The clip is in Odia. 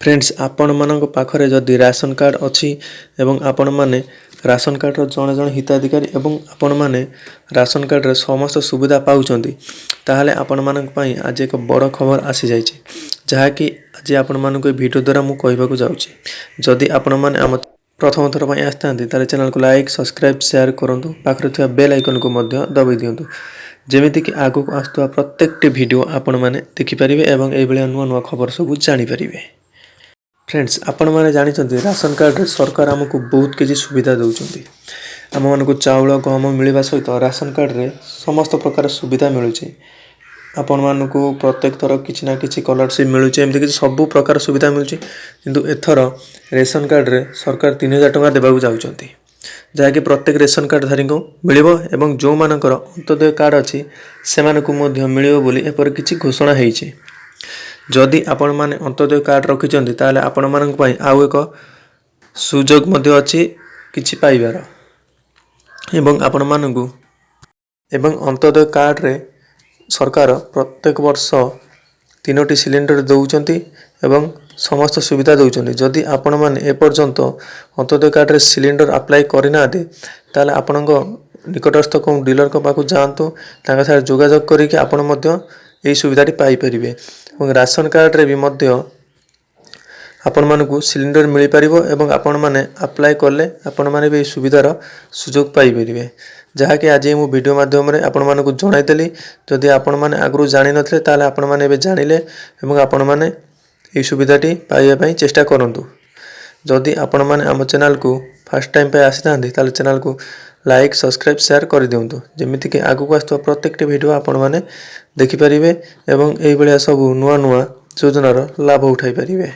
ଫ୍ରେଣ୍ଡସ୍, ଆପଣମାନଙ୍କ ପାଖରେ ଯଦି ରାସନ କାର୍ଡ଼ ଅଛି ଏବଂ ଆପଣମାନେ ରାସନ କାର୍ଡ଼ର ଜଣେ ଜଣେ ହିତାଧିକାରୀ ଏବଂ ଆପଣମାନେ ରାସନ କାର୍ଡ଼ରେ ସମସ୍ତ ସୁବିଧା ପାଉଛନ୍ତି, ତାହେଲେ ଆପଣମାନଙ୍କ ପାଇଁ ଆଜି ଏକ ବଡ଼ ଖବର ଆସିଯାଇଛି, ଯାହାକି ଆଜି ଆପଣମାନଙ୍କୁ ଏ ଭିଡ଼ିଓ ଦ୍ୱାରା ମୁଁ କହିବାକୁ ଯାଉଛି। ଯଦି ଆପଣମାନେ ଆମ ପ୍ରଥମ ଥର ପାଇଁ ଆସିଥାନ୍ତି, ତାହେଲେ ଚ୍ୟାନେଲକୁ ଲାଇକ୍, ସବସ୍କ୍ରାଇବ୍, ସେୟାର କରନ୍ତୁ। ପାଖରେ ଥିବା ବେଲ୍ ଆଇକନ୍କୁ ମଧ୍ୟ ଦବାଇ ଦିଅନ୍ତୁ, ଯେମିତିକି ଆଗକୁ ଆସୁଥିବା ପ୍ରତ୍ୟେକଟି ଭିଡ଼ିଓ ଆପଣମାନେ ଦେଖିପାରିବେ ଏବଂ ଏଇଭଳିଆ ନୂଆ ନୂଆ ଖବର ସବୁ ଜାଣିପାରିବେ। ଫ୍ରେଣ୍ଡସ୍, ଆପଣମାନେ ଜାଣିଛନ୍ତି, ରାସନ କାର୍ଡ଼ରେ ସରକାର ଆମକୁ ବହୁତ କିଛି ସୁବିଧା ଦେଉଛନ୍ତି। ଆମମାନଙ୍କୁ ଚାଉଳ, ଗହମ ମିଳିବା ସହିତ ରାସନ କାର୍ଡ଼ରେ ସମସ୍ତ ପ୍ରକାର ସୁବିଧା ମିଳୁଛି। ଆପଣମାନଙ୍କୁ ପ୍ରତ୍ୟେକ ଥର କିଛି ନା କିଛି ସ୍କଲାରସିପ୍ ମିଳୁଛି। ଏମିତି କିଛି ସବୁ ପ୍ରକାର ସୁବିଧା ମିଳୁଛି। କିନ୍ତୁ ଏଥର ରେସନ କାର୍ଡ଼ରେ ସରକାର 3000 ଟଙ୍କା ଦେବାକୁ ଯାଉଛନ୍ତି, ଯାହାକି ପ୍ରତ୍ୟେକ ରେସନ କାର୍ଡ଼ଧାରୀଙ୍କୁ ମିଳିବ ଏବଂ ଯେଉଁମାନଙ୍କର ଅନ୍ତ୍ୟୋଦୟ କାର୍ଡ଼ ଅଛି, ସେମାନଙ୍କୁ ମଧ୍ୟ ମିଳିବ ବୋଲି ଏପରି କିଛି ଘୋଷଣା ହେଇଛି। ଯଦି ଆପଣମାନେ ଅନ୍ତ୍ୟୋଦୟ କାର୍ଡ଼ ରଖିଛନ୍ତି, ତାହେଲେ ଆପଣମାନଙ୍କ ପାଇଁ ଆଉ ଏକ ସୁଯୋଗ ମଧ୍ୟ ଅଛି କିଛି ପାଇବାର। ଏବଂ ଆପଣମାନଙ୍କୁ ଏବଂ ଅନ୍ତ୍ୟୋଦୟ କାର୍ଡ଼ରେ ସରକାର ପ୍ରତ୍ୟେକ ବର୍ଷ ତିନୋଟି ସିଲିଣ୍ଡର ଦେଉଛନ୍ତି ଏବଂ ସମସ୍ତ ସୁବିଧା ଦେଉଛନ୍ତି। ଯଦି ଆପଣମାନେ ଏପର୍ଯ୍ୟନ୍ତ ଅନ୍ତ୍ୟୋଦୟ କାର୍ଡ଼ରେ ସିଲିଣ୍ଡର ଆପ୍ଲାଏ କରିନାହାନ୍ତି, ତାହେଲେ ଆପଣଙ୍କ ନିକଟସ୍ଥ କେଉଁ ଡିଲରଙ୍କ ପାଖକୁ ଯାଆନ୍ତୁ। ତାଙ୍କ ସାଙ୍ଗରେ ଯୋଗାଯୋଗ କରିକି ଆପଣ ମଧ୍ୟ ଏହି ସୁବିଧାଟି ପାଇପାରିବେ ଏବଂ ରାସନ କାର୍ଡ଼ରେ ବି ମଧ୍ୟ ଆପଣମାନଙ୍କୁ ସିଲିଣ୍ଡର ମିଳିପାରିବ ଏବଂ ଆପଣମାନେ ଆପ୍ଲାଏ କଲେ ଆପଣମାନେ ବି ଏହି ସୁବିଧାର ସୁଯୋଗ ପାଇପାରିବେ, ଯାହାକି ଆଜି ମୁଁ ଭିଡ଼ିଓ ମାଧ୍ୟମରେ ଆପଣମାନଙ୍କୁ ଜଣାଇଦେଲି। ଯଦି ଆପଣମାନେ ଆଗରୁ ଜାଣିନଥିଲେ, ତାହେଲେ ଆପଣମାନେ ଏବେ ଜାଣିଲେ ଏବଂ ଆପଣମାନେ ଏହି ସୁବିଧାଟି ପାଇବା ପାଇଁ ଚେଷ୍ଟା କରନ୍ତୁ। ଯଦି ଆପଣମାନେ ଆମ ଚ୍ୟାନେଲକୁ ଫାର୍ଷ୍ଟ ଟାଇମ୍ ପାଇଁ ଆସିଥାନ୍ତି, ତାହେଲେ ଚ୍ୟାନେଲକୁ ଲାଇକ୍, ସବସ୍କ୍ରାଇବ୍, ସେୟାର କରିଦିଅନ୍ତୁ, ଯେମିତିକି ଆଗକୁ ଆସୁଥିବା ପ୍ରତ୍ୟେକଟି ଭିଡ଼ିଓ ଆପଣମାନେ ଦେଖିପାରିବେ ଏବଂ ଏଇଭଳିଆ ସବୁ ନୂଆ ନୂଆ ଯୋଜନାର ଲାଭ ଉଠାଇ ପାରିବେ।